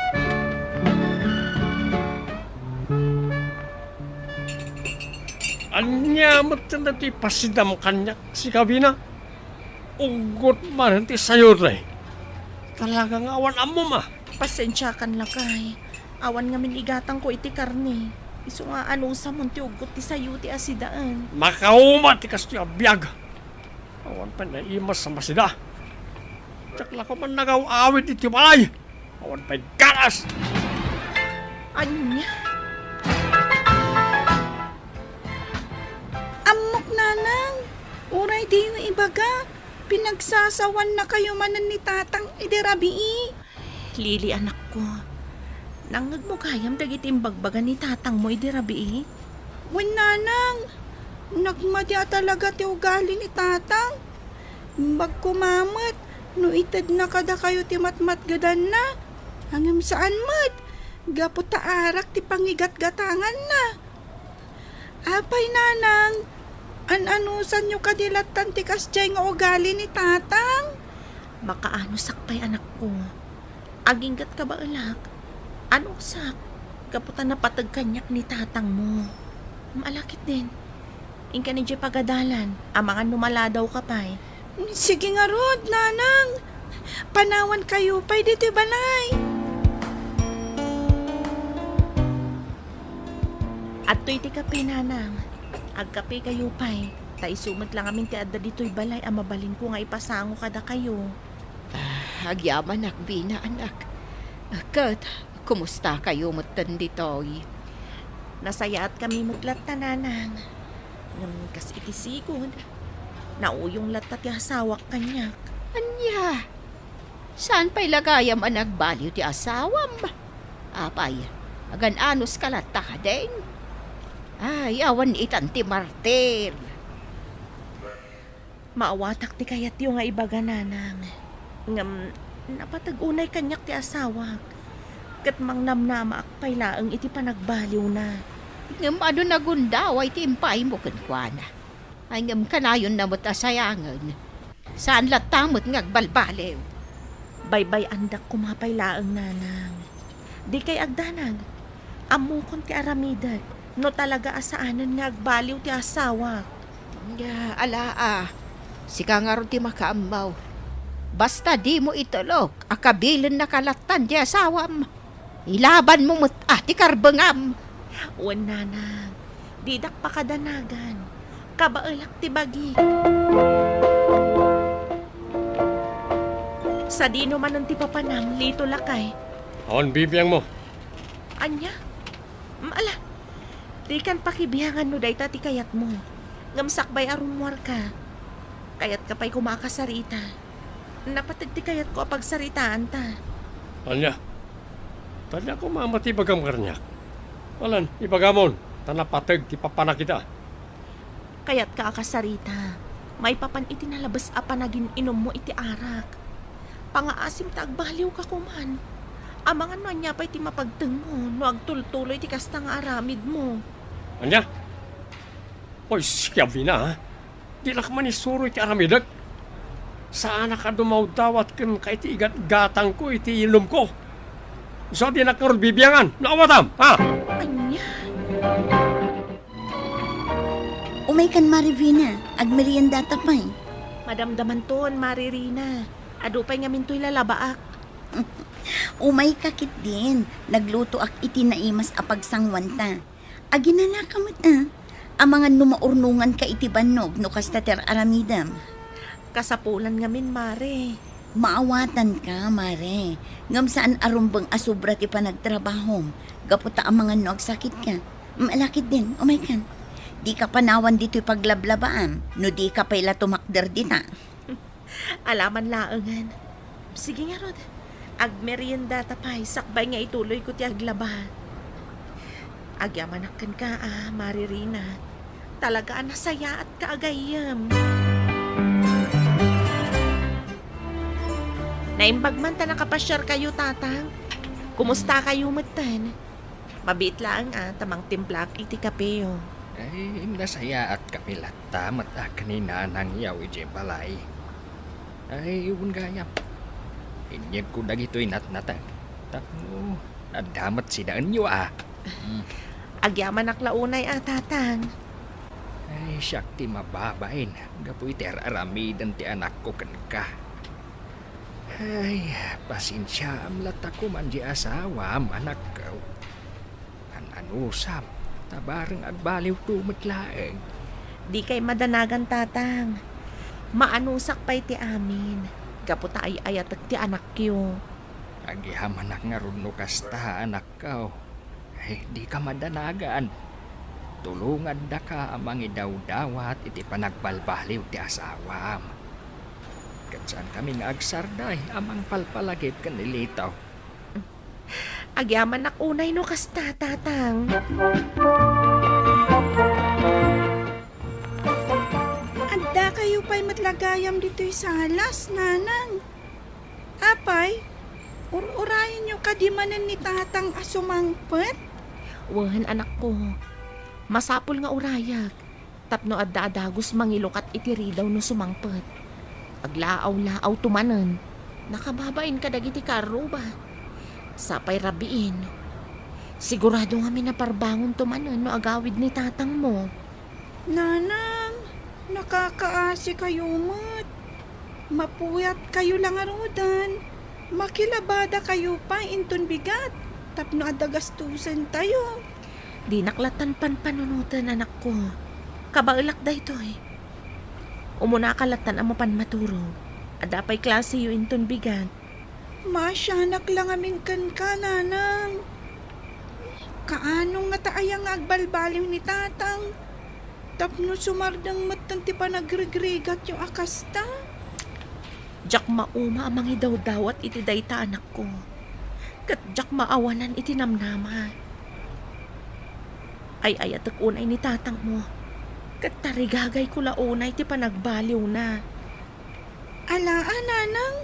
Ania met daytoy pasidam kaniak, sika Vina? Uggot manen ti sayote. Talaga nga awan ammom, a. Pasensiakan, lakay. Awan ngamin igatangko iti karne. Isu nga anusamon ti uggot ti sayote a sidaen. Makauma ti kastoy a biag. Awan pay naimas a masida. Diak la koma nagaw-awid iti balay. Awan pay ganas. Ania? Ammok, Nanang. Uray diyo ibaga, pinagsasawannakayo manen ni Tatang idi rabii. Lily, anakko, nangngegmo gayam dagiti imbagbaga ni tatangmo idi rabii? Wen, Nanang, nagmadi a talaga ti ugali ni Tatang. Imbag koma met no itedna kadakayo ti matmatgedanna, ngem saan met, gapu ta arak ti pangigatgatanganna. Apay, Nanang, an-anusanyo kadi lattan ti kasdiay nga ugali ni Tatang? Makaanusak pay, anakko. Aginggat ka baelak? Anusak, gapu ta napateg kaniak ni tatangmo. Ala ketdin, inkan idiay pagadalan, amangan no maladawka pay. Sige ngarud, Nanang. Panawankayo pay ditoy balay. Adtoy ti kape, Nanang. Agkapekayo pay, ta isu met la ngamin ti adda ditoy balay a mabalinko nga ipasango kadakayo. Ah, agyamanak, Vina, anak. Ket, kumustakayo metten ditoy? Nasayaatkami met latta, Nanang. Ngem kas iti sigud, Nauyong latta ti asawak kaniak. Ania? Saan pay la gayam a nagbaliw ti asawam? Apay, agan-anos ka latta kadin? Ay, awan itan ti martir. Maawatak ti kayatyo nga ibaga, nanang. Ngem, napateg unay kaniak ti asawak. Ket mangnamnamaak pay laeng iti panagbaliwna. Ngem adu nagundaway ti impaaymo kenkuana? Ay, ngem kanayonna met a sayangen. Saan latta met nga agbalbaliw. Baybay-andak koma pay laeng, nanang. Dikay agdanag. Ammokon ti aramidek no talaga a saanen nga agbaliw ti asawak. Ya, ala a. Sika ngarud ti makaammo. Basta dimo itulok a kabilennaka lattan ti asawam. Ilabanmo met a ti karbengam. Wen, nanang, didak pakadanagan. Kabaelak ti bagik. Sadino manen ti papanam, Lito lakay? Awan bibiangmo. Ania? Mm, ala, dikan pakibiangan no dayta ti kayatmo. Ngem sakbay a rummuarka, kayatka pay koma a kasarita. Napateg ti kayatko a pagsaritaanta. Ania? Ania koma met ti ibagam kaniak? Alan, ibagamon, ta napateg ti papanak ita. Kayatka a kasarita, maipapan iti nalabes a panagin-inummo iti arak. Pangaasim ta agbaliwka koman. Amangan no ania pay ti mapagtengmo no agtultuloy ti kasta nga aramidmo. Ania? Oy, siabina, ha? Dilak man isuroy ti aramidek. Saanak a dumawdawat kenka iti igatgatangko iti inumko. Isu a dinak ngarud bibiangan. Naawatam, ha? Ania? Umaykan, Mari Vina. Agmeriendata pay. Madamdamanton, Mari Rina. Adu pay ngamin toy lalabaak. Umayka ketdin. Naglutoak iti naimas a pagsangwanta. Aginanaka met, a. Amangan no maurnonganka iti bannog no kasta ti ar-aramidem. Kasapulan ngamin, Mare. Maawatanka, Mare. Ngem saan a rumbeng a sobra ti panagtrabahom, gapu ta amangan no agsakitka. Mm, ala ketdin, umaykan. Dika panawan ditoy paglablabaam, no dika pay la tumakder dita. Alaman laengen. Sige ngarud, agmeriendata pay sakbay nga ituloyko ti aglaba. Agyamanak kenka a, Mari Rina. Talaga a nasayaatka a gayyem. Naimbag man ta nakapasiarkayo, Tatang. Kumustakayo metten? Mabiit laeng a ta mangtimplaak iti kapeyo. Ay, nasayaat kami latta met a ken ni Nanang yaw idiay balay. Ay, wen gayam. Inyegko dagitoy natnateng. Tapno adda met sidaenyo a. Mm. Agyamanak la unay a, Tatang. Ay, siak ti mababain gapu iti ar-aramiden ti anakko kenka. Ay, pasensiaam latta koman di asawam, anakko. An-anusam, ta bareng agbaliwto met laeng. Dikay madanagan, Tatang. Maanusak pay ti amin, gapu ta ay-ayatek ti anakyo. Agyamanak ngarud no kasta, anakko. Ay, dika madanagan. Tulongandaka a mangidawdawat iti panagbalbaliw ti asawam. Ket saankami nga agsarday a mangpalpalagip ken ni Lito. Agyamanak unay no kasta, Tatang. Addakayo pay met la gayam ditoy salas, Nanang. Apay, ur-urayenyo kadi manen ni Tatang a sumangpet? Wen, anakko. Masapul nga urayak. Tapno adda a dagus mangilukat iti ridaw no sumangpet. Aglaaw-laawto manen, nakababain kadagiti kaarruba. Sapay rabiin, sigurado nga minaparbangonto manen no agawid ni tatangmo. Nanang, nakakaasikayo met. Mapuyatkayo la ngaruden. Makilabadakayo pay inton bigat tapno adda gastusentayo. Dinak lattan panpanunoten, anakko. Kabaelak daytoy. Umunaka lattan a mapan maturog. Adda pay klaseyo inton bigat. Masianak la ngamin kenka, Nanang. Kaano ngata aya nga agbalbaliw ni Tatang? Tapno sumardeng metten ti panagrigrigatyo a kasta? Diak mauma a mangidawdawat iti dayta, anakko. Ket diak maawanan iti namnama. Ay-ayatek unay ni tatangmo, ket tarigagayko la unay ti panagbaliwna. Alaa, nanang,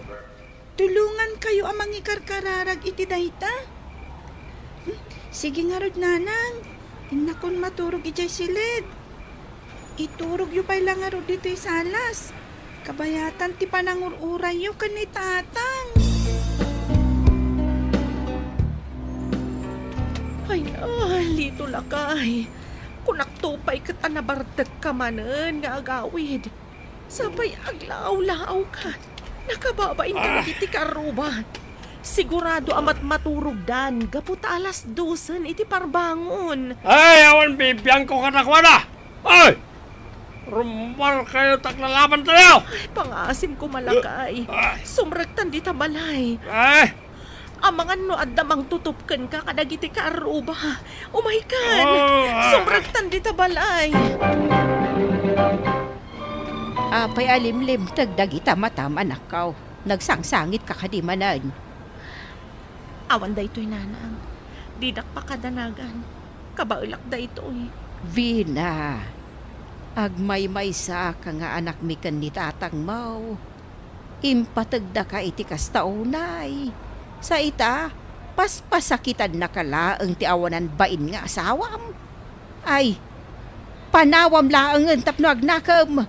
tulongankayo a mangikarkararag iti dayta. Hmm, sige ngarud, nanang, innakon maturog idiay siled. Iturogyo pay la ngarud ditoy salas. Kabayatan ti panangur-urayyo ken ni tatang. Ay, ah, Lito lakay. Kunakto pay ket a nabartekka manen nga agawid. Sapay aglaaw-laawka. Nakababain ka dagiti karruba. Sigurado a matmaturogdan gapu ta alas dosen iti parbangon. Ay, awan bibiangko kadakuada. Ay! Rummuarkayo ta aglalaban tayo! Ay, pangaasim ko, malakay. Ay! Sumrektan dita balay. Ay! Amangan no adda mangtutup kenka kadagiti kaarruba. Umaykan! Oh, ah. Sumrektan dita balay. Apay a limlimteg dagita matam, anakko? Nagsangsangitka kadi manen? Awan daytoy, nanang. Dinak pakadanagan. Kabaelak daytoy. Vina, agmaymaysaka nga anakmi ken ni tatangmo. Impategdaka iti kasta unay. Sa ita, paspasakitannaka laeng ti awanan bain nga asawam. Ay, panawam laengen tapno agnakem.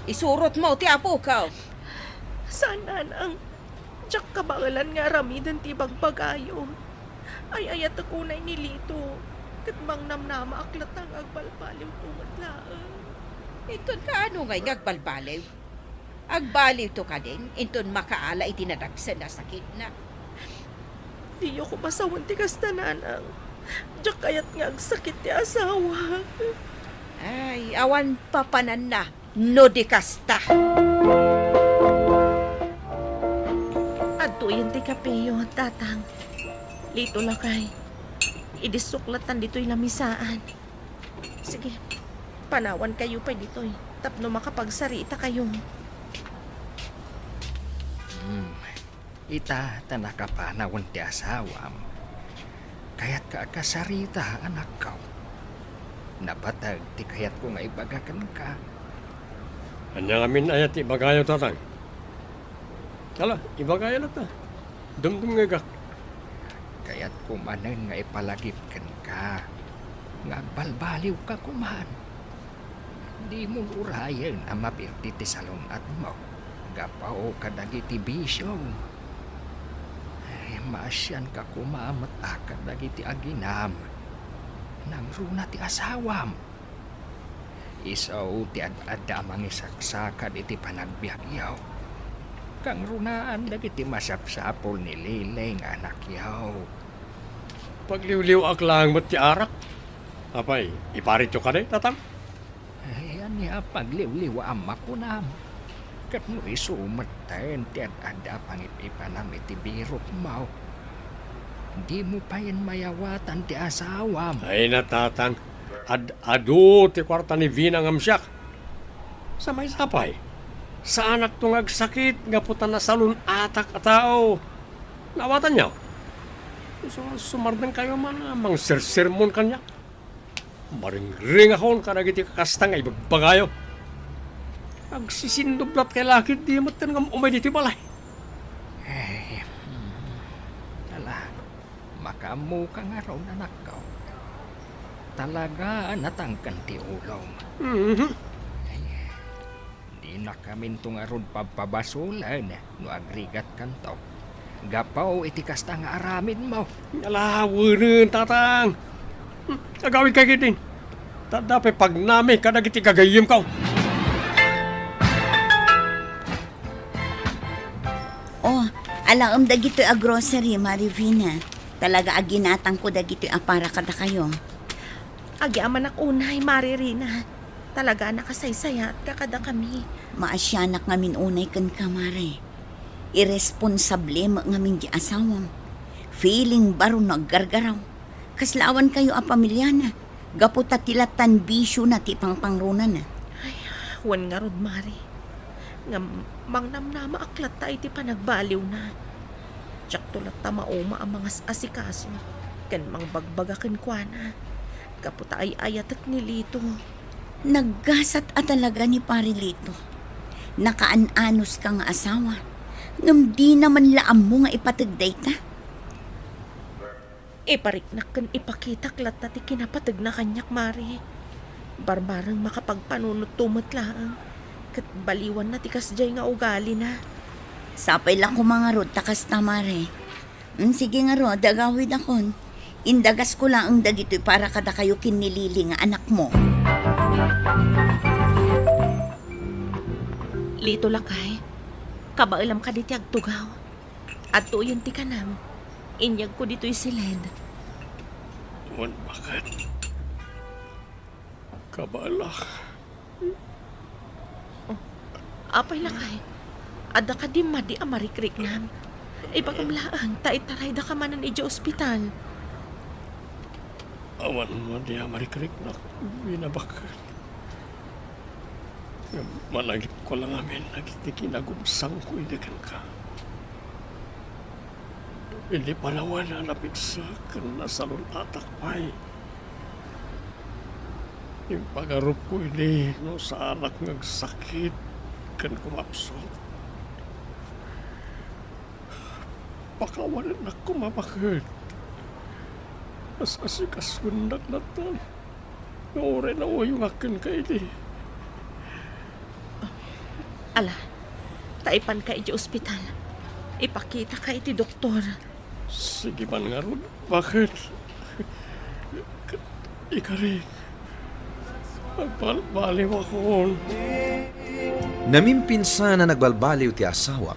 Isurotmo ti apoka. Saan, nanang. Diak kabaelan nga aramiden ti ibagbagayo. Ay-ayatek unay ni Lito, ket mangnamnamaak latta nga agbalbaliwto met laeng. Inton kaano ngay nga agbalbaliw? Agbaliwto kadin inton makaala iti nadagsen a sakitna. Diyo koma sawen ti kasta, nanang. Diak kayat nga agsakit ti asawa. Ay, awan papananna no di kasta. Adtoyen ti kapeyo, tatang. Lito lakay. Idi suklattan ditoy lamisaan. Sige, panawankayo pay ditoy tapno makapagsariitakayo. Hmm. Ita ta nakapanawen ti asawam. Kayatka a kasarita, anakko. Napateg ti kayatko nga ibaga kenka. Ania ngamin aya ti ibagayo, tatang? Ala, ibagayo latta. Dumdumngegak. Kayatko manen nga ipalagip kenka nga agbalbaliwka koman. Dimon urayen a mapirdi ti salun-atmo gapu kadagiti bisiom. Ay, maasianka koma met a kadagiti aginam. Nangruna ti asawam. Isu ti ad-adda a mangisaksakad iti panagbiagyo. Kangrunaan dagiti masapsapul ni Lily nga anakyo. Pagliwliwaak laeng met ti arak. Apay, iparityo kadi, tatang? Ay, ania a pagliwliwaam a kunam? Ket no isu metten ti ad-adda a pangip-ipanam iti birokmo, dimo payen mayawatan ti asawam. Ay, natatang, ad-adu ti kuarta ni Vina ngem siak. Sa maysa pay, saanakto nga agsakit gapu ta nasalun-atak a tao. Naawatanyo? Su-, sumardengkayo man a mangsersermon kaniak. Maringringakon kadagiti kakasta nga ibagbagayo. Agsisindublat kay lakit di metten nga umay ditoy balay. Eh, hmm, ala, makaammoka ngarud, anakko. Talaga a natangken ti ulom. Mhm. Ay, dinakaminto ngarud pabpabasolen no agrigatkanto gapu iti kasta nga aramidmo. Ala, wen, tatang. Hmm, agawidka ketdin. Ta adda pay pagnami kadagiti gagayyemko. Oh, alaem dagitoy a grocery, Mari Vina. Talaga a ginatangko dagitoy a para kadakayo. Agyamanak unay, Mari Rina. Talaga a nakasaysayaatka kadakami. Maasianak ngamin unay kenka, Mare. Irresponsable met ngamin di asawam. Feeling baro no aggargaraw. Kasla awankayo a pamiliana. gapu ta ti lattan bisiona ti pangpangrunana. Ay, wen ngarud, Mare. Ngem mangnamnamaak latta iti panagbaliwna. Diakto latta mauma a mangas-asikaso ken mangbagbaga kenkuana gapu ta ay-ayatek ni Lito. Naggasat a talaga ni Pare Lito. Nakaan-anos ka nga asawa, ngem dina man la ammo nga ipateg dayta. Ipariknak ken ipakitak latta ti kinapategna kaniak, Mare. Barbareng makapagpanunotto met laeng, ket baliwanna ti kasdiay nga ugalina. Sapay la koma ngarud ta kasta, Mare. Mm, sige ngarud, agawidakon. Indagasko laeng dagitoy para kadakayo ken ni Lily nga anakmo. Lito, lakay, kabaelam kadi ti agtugaw? Adtoyen ti kanam. Inyegko ditoy siled. Wen baket. Kabaelak. Oh, apay, lakay? Adda kadi madi a marikriknam? Ibagam laeng ta itaraydaka manen idiay ospital. Awan madi a marikriknak, Vina, baket. Ngem malagipko la ngamin dagiti kinagubsangko idi kenka. Idi panawen a napigsa ken nasalun-atak pay, impagarupko idi no saanak nga agsakit ken kumapsut. Pakawanennak koma, baket. As-asikasuennak latta nga uray nauyongak kenka idi. Ala, ta ipanka idiay ospital. Ipakitaka iti doktor. Sige man ngarud, baket. Ikarik, agbalbaliwakon. Namimpinsan a nagbalbaliw ti asawak.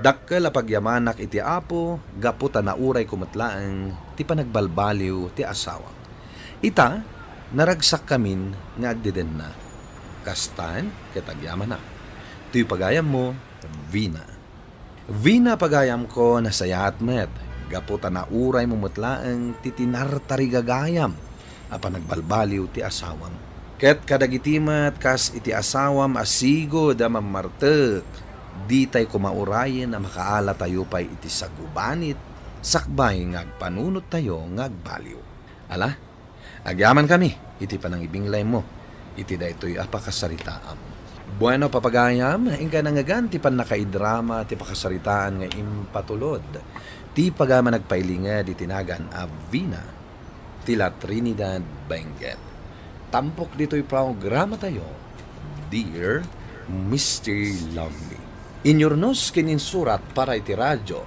Dakkel a pagyamanak iti Apo gapu ta naurayko met laeng ti panagbalbaliw ti asawak. Ita, naragsak kamin nga agdedenna. Kastan ket agyamanak. Toy pagayammo, Vina. Vina, pagayamko, nasayaat met gapu ta nauraymo met laeng ti tinartarigagayam a panagbalbaliw ti asawam. Ket kadagiti met kas iti asawam a sigud a mammartek, ditay koma urayen a makaalatayo pay iti sagubanit sakbay nga agpanunottayo nga agbaliw. Ala, agyamankami iti panangibinglaymo iti daytoy a pakasaritaam. Bueno, papagayam, inka nangngegan ti pannakaidrama ti pakasaritaan nga impatulod ti pagayam a nagpailinged iti nagan a Vina ti La Trinidad Benguet. Tampok ditoy programatayo, Dear Mister Lonely. Inyurnos ken insurat para iti radio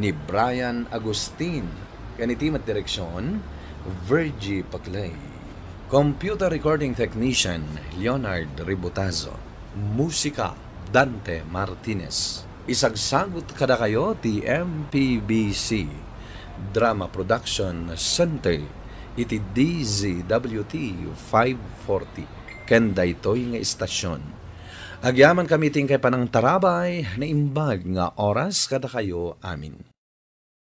ni Brian Agustin, ken iti met direksion, Virgie Paclay. Computer recording technician, Leonard Ributazo. Musika, Dante Martinez. Isagsagut kadakayo ti M P B C Drama Production Center iti D Z W T five forty ken daytoy nga istasion. Agyamankami ti inkay panangtarabay, naimbag nga oras kadakayo amin.